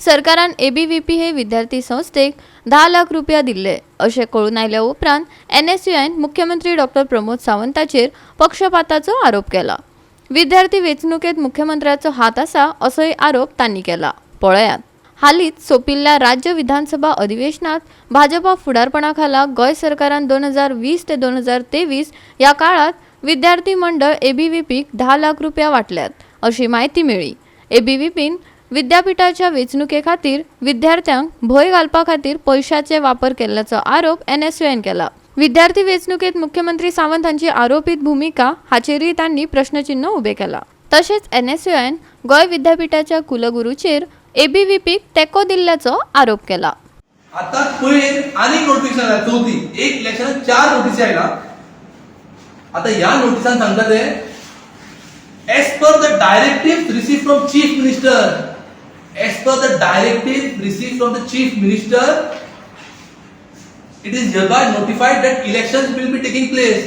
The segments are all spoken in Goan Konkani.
सरकारान एबीव्हीपी हे विद्यार्थी संस्थेक 10 लाख रुपया दिल्ले अशें कळून आयल्या उपरांत एनएसयूआयन मुख्यमंत्री डॉक्टर प्रमोद सावंताचेर पक्षपाताचो आरोप केला. विद्यार्थी वेंचणुकेत मुख्यमंत्र्याचो हात आसा असोय आरोप तांणी केला. पळयात, हालींच सोंपिल्ल्या राज्य विधानसभा अधिवेशनात भाजपा फुडारपणा खाला गोंय सरकारान 2020 ते 2023 ह्या काळात विद्यार्थी मंडळ एबीव्हीपीक 10 लाख रुपया वाटल्यात अशी म्हायती मेळ्ळी. एबीव्हीपीन विद्यापिठाच्या वेंचणुके खातीर विद्यार्थ्यांक भंय घालपा खातीर पयशाचे वापर केल्ल्याचो आरोप एनएसयूआयन केला. विद्यार्थी वेंचणुकेत मुख्यमंत्री सावंत हांची आरोपीत भुमिका हाचेरूय तांणी प्रश्नचिन्ह उबें केलां. तशेंच एनएसयूआयन गोंय विद्यापिठाच्या कुलगुरूचेर एबीव्हीपीक तेंको दिल्ल्याचो आरोप केला. आता पयर आनीक नोटिफिकेशन आयला, चवथी. एक इलेक्शनात चार नोटीसी आयला. आता ह्या नोटिसान सांगता ते, as per the directive receive from Chief Minister, as per the directive receive from the Chief Minister, it is hereby notified that elections will be taking place.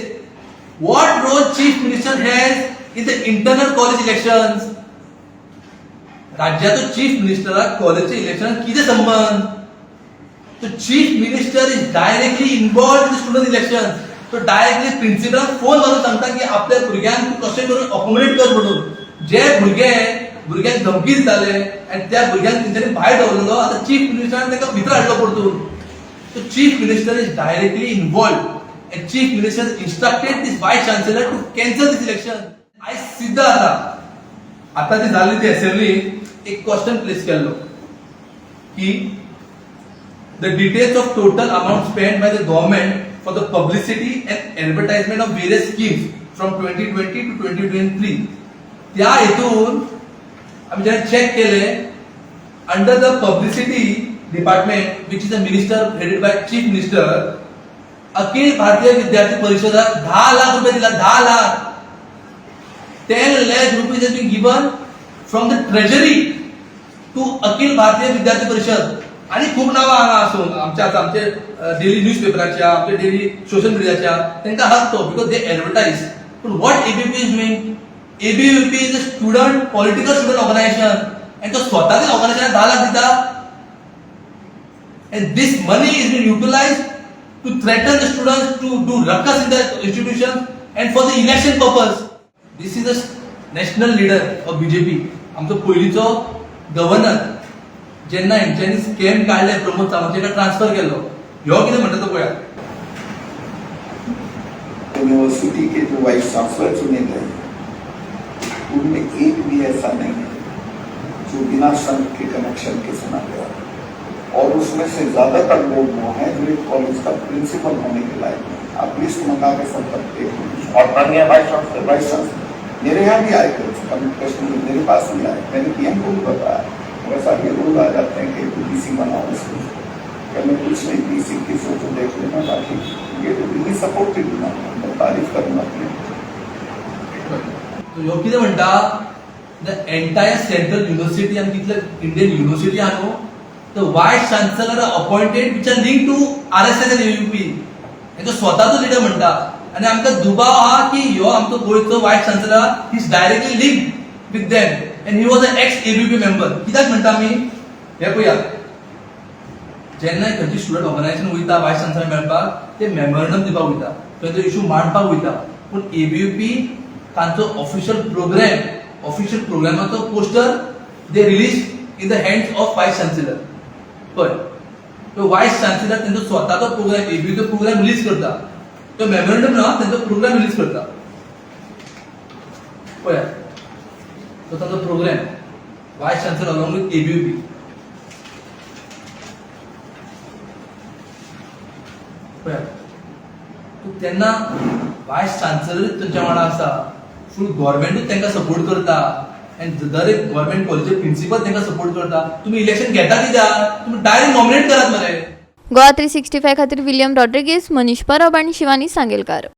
What role Chief Minister has in the internal college elections? राज्याचो चीफ मिनिस्टराक कॉलेजच्या इलेक्शनात कितें संबंध? तो Chief Minister is directly involve in student election. तो डायरेक्टली प्रिन्सिपलाक फोन मारून सांगता की आपल्या भुरग्यांक तूं कशें करून अकोमोडेट कर म्हणून. जे भुरगे भुरग्यांक धमकी दिताले आनी त्या भुरग्यांक तेंच्यांनी भायर दवरलेलो, आतां चीफ मिनिस्टरान ताका भितर हाडलो परतून. So Chief Minister is directly involved and Chief Minister instructed this Vice Chancellor to cancel this election. आयज सिद्ध आता. आता ती जाल्ली ती असेंब्ली एक क्वेश्चन प्लेस केल्लो की the details of total amount spent by the government for the publicity and advertisement of various schemes from 2020 to 2023. त्या हेतून आमी जेन्ना चेक केले, under the publicity department, which is a minister headed by Chief Minister, Akhil Bharatiya विद्यार्थी परिषदाक 10 लाख रुपये दिला. 10 lakh, 10 lakh rupees has been given from the treasury to Akhil Bharatiya Vidyarthi Parishad. आणि खूप नावां हांगा आसून आमच्या आतां आमचे डेली न्यूज पेपराच्या, आमचे डेली सोशल मिडियाच्या, तांकां हक तो, because they advertise. पूण what ABVP is doing? ABVP is a student political student organization आनी तो स्वताच ऑर्गनायझेशन 10 लाख दिता, and this money is being utilized to threaten the students, to do ruckus in the institution and for the election purpose. This is a national leader of BJP, आमचो पयलींचो गव्हर्नर. जेन्ना हेंच्यांनी स्कॅम काडले, प्रमोद सावंत ताका ट्रान्सफर केल्लो. ह्यो कितें म्हणटा तो पळयात. यूनिवर्सिटी के जो वाइस चांसलर चुने गए, उनमें एक भी ऐसा नहीं है जो बिना संघ के कनेक्शन के चुना गया और उसमें से ज्यादातर लोग वो हैं जो एक कॉलेज का प्रिंसिपल होने के लायक नहीं। आप लिस्ट मंगा के सब तक देख लीजिए। और बन गया वाइस चांसलर। वाइस चांसलर मेरे यहाँ भी आए थे, कमिश्नर मेरे पास भी आए। मैंने पीएम को भी बताया, मगर साहब, ये रोज आ जाते हैं कि पीसी बनाओ इसको। मैंने कुछ नहीं, पीसी की फोटो देख लेना, बाकी ये तो सपोर्टेड ना, मैं तारीफ करूंगा अपने। तो ह्यो कितें म्हणटा, the entire central university आनी कितले इंडियन युनिव्हर्सिटी आहा न्हू, the Vice Chancellor appointed which are link to RSS and ABVP. हेचो स्वताचो लिडर म्हणटा आनी आमकां दुबाव आहा की ह्यो आमचो गोंयचो Vice Chancellor is directly link with them and he was a ex ABVP member. कित्याक म्हणटा आमी हे, पळयात, जेन्ना खंयची स्टुडंट ऑर्गनायझेशन वयता वायस चान्सलर मेळपाक, ते मेमोरंडम दिवपाक वयता, थंय तो इशू मांडपाक वयता. पूण एबीव्हीपी तांचो ऑफिशियल प्रोग्राम, ऑफिशियल प्रोग्रामाचो poster they release in the hands of Vice Chancellor. पळय, तो वायस चान्सलर तेंचो स्वताचो प्रोग्राम, एबीव्हीपीचो प्रोग्राम रिलीज करता. तो मेमोरंडम ना, तेंचो प्रोग्राम रिलीज करता. पळयात, तो तांचो programme, Vice Chancellor along with ABVP. पळयात, तूं तेन्ना वायस चान्सलर तुमच्या वांगडा आसा, फूल गव्हर्मेंटूच तांकां सपोर्ट करता आनी दर एक गव्हर्मेंट कॉलेजीचे प्रिन्सिपल तांकां सपोर्ट करता. तुमी इलेक्शन घेता कित्याक? तुमी डायरेक्ट नॉमिनेट करात मरे. गोवा 365 खातीर विलियम रॉड्रिगीस, मनीष परब आनी शिवानी सांगेलकार.